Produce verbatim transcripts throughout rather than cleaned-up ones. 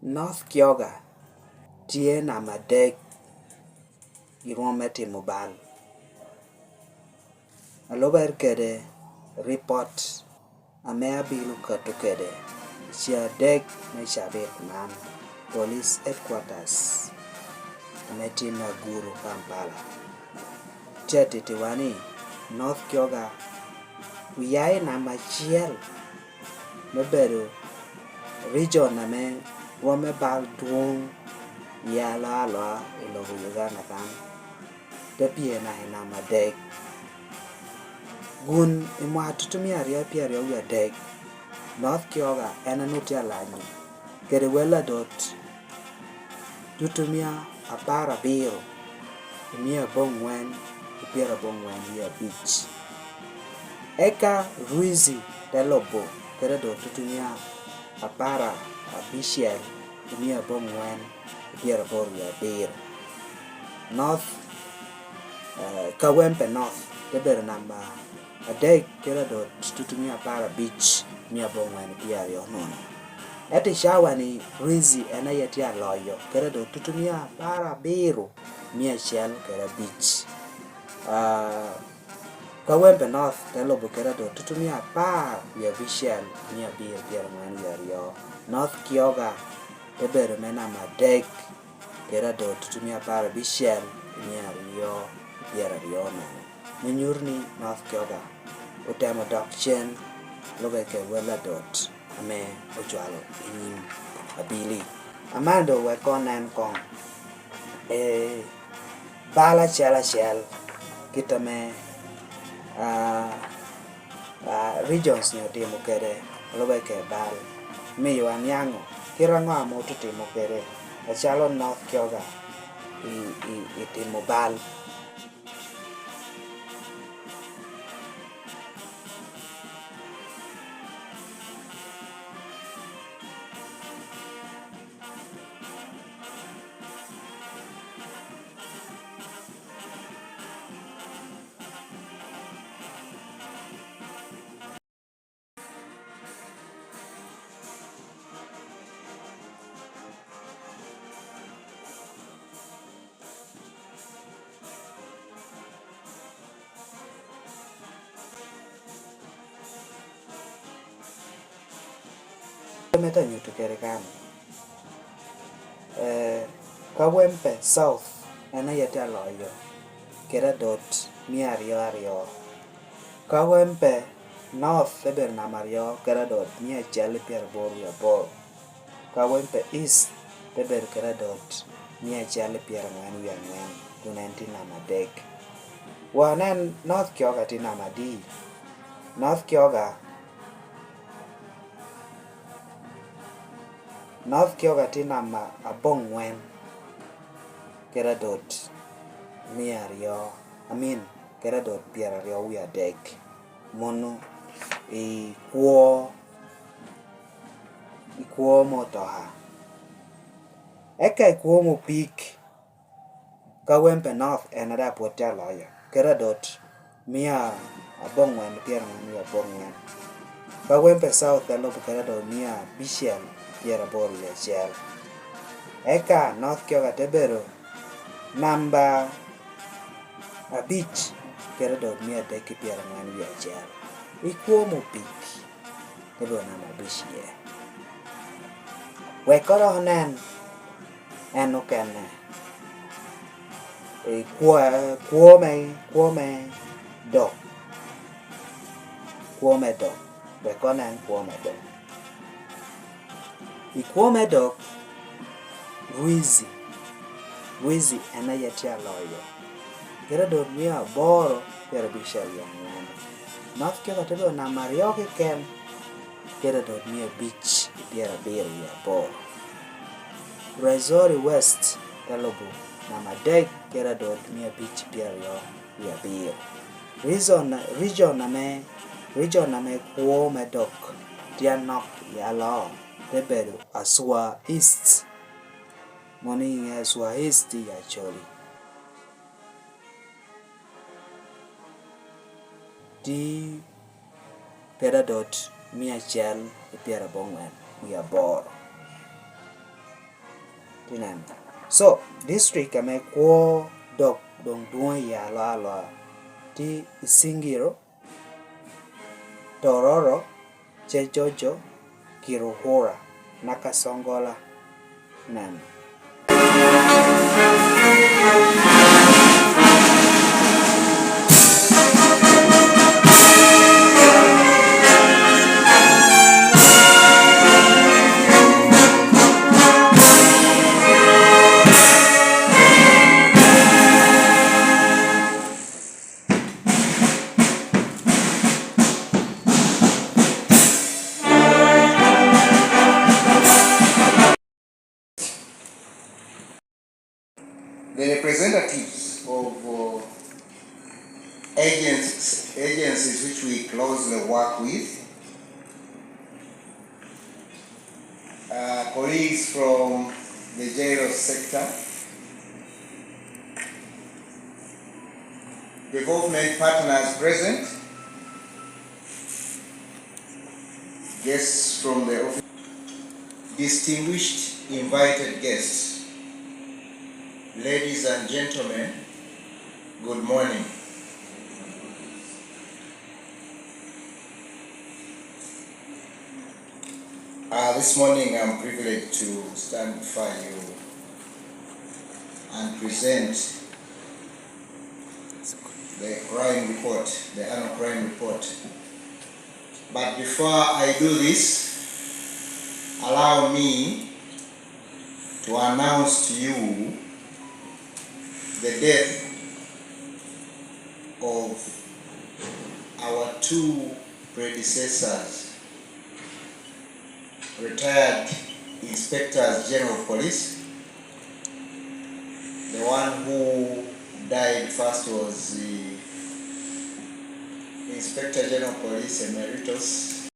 North Kyoga tye namba adek i rwom me timo bal. A lubere kede ripot ame abino kato kede, i ceng adek me cabit man, Police Headquarters ame tye Naguru, Kampala, tye atittiwa ni North Kyoga oya i namba acel me bedo region ame rwom me bal dwoŋ iye aloa aloa i lobo Uganda kan, te pye naka i namba adek. Kun i mwaka tutumia aryo pyeraryo wie adek, North Kyoga en onwoŋo tye alanyo kede wel adot tutumia apar abiro i mia aboŋwen i pyeraboŋwen wie abic. Eka Rwizi te lubo kede adot tutumia apar abicel i mia aboŋwen i pyeraboro wie abiro. North, eh, Kawempe North te bedo namba adek kede adot tutumia apar abic mia aboŋwen pyeraryo nono. Ento i cawa-ni, Rwizi en aye tye aloyo kede adot tutumia apar abiro mia acel kede abic. Ah, Kawempe North te lubo kede adot tutumia apar wie abicel mia abiro pyeraŋwen wie aryo. North Kyoga te bedo me namba adek kede adot tutumia apar abicel mia aryo pyeraryo nono. Me nyuto ni North Kyoga otemo dok cen lube kede wel adot ame ocwalo i nyim abili. Aman doŋ wek koŋ nen koŋ, eh, bal acel acel kit ame, ah, ah, regions-ni otimo kede lube kede bal. Miyo aniaŋo kit aŋo ame otutimo kede, acalo North Kyoga i, i, i timo bal. Ame te nyuto kede kan, eh, Kawempe South en aye tye aloyo kede adot mia aryo aryo. Kawempe North te bedo namba aryo kede adot mia acel i pyeraboro wie aboro. Kawempe East te bedo kede adot mia acel i pyeraŋwen wie aŋwen, kun en tye namba adek. Wa onen North Kyoga tye namba adi? North Kyoga, North Kyoga tye namba aboŋwen kede adot mia aryo, I mean, kede adot pyeraryo wie adek. Mano i kwo, i kwo me otoka. Eka i kwo me opik, Kawempe North en daŋ pwod tye aloyo, kede adot mia aboŋwen pyeraŋwen wie aboŋwen. Kawempe South te lubo kede adot mia abicel pyeraboro wie acel. Eka North Kyoga te bedo namba abic kede adot mia adek ki pyeraŋwen wie acel. I kwo me opik, te bedo namba abic iye. Wek kono dok onen en okene. I kwo, kwo me, kwo me dok. Kwo me dok. Wek kono onen kwo me dok. I kwo me dok, Rwizi. Rwizi en aye tye aloyo. Kede adot mia aboro pyerabicel wie aŋwen. North Kyoga te bedo namba aryo keken, kede adot mia abic i pyerabiro wie aboro. Rwenzori West te lubo namba adek, kede adot mia abic i pyeraryo wie abiro. Region, region ame, region ame kwo me dok tye anok i aloo te bedo Aswa East. Mano i ŋe Aswa East i Acholi. Tye kede adot mia acel i pyeraboŋwen wie aboro. Nen. So, district ame kwo dok doŋ dwoŋ iye aloa aloa tye Isingiro, Tororo, Kyejojo, Kiruhura, Nakasongola, Nami. The representatives of uh, agencies, agencies which we closely work with, uh, colleagues from the jail sector, the government partners present, guests from the office, distinguished invited guests, ladies and gentlemen, good morning. Uh, this morning I'm privileged to stand before you and present the crime report, the annual crime report. But before I do this, allow me to announce to you the death of our two predecessors, retired Inspectors General of Police. The one who died first was the Inspector General of Police Emeritus.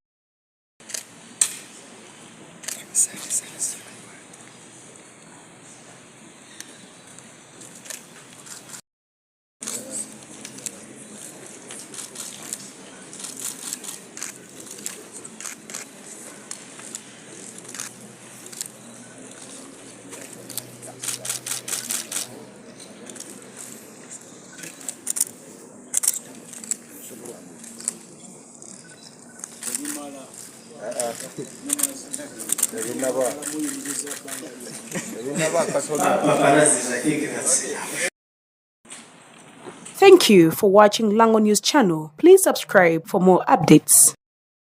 Thank you for watching Lango News Channel. Please subscribe for more updates.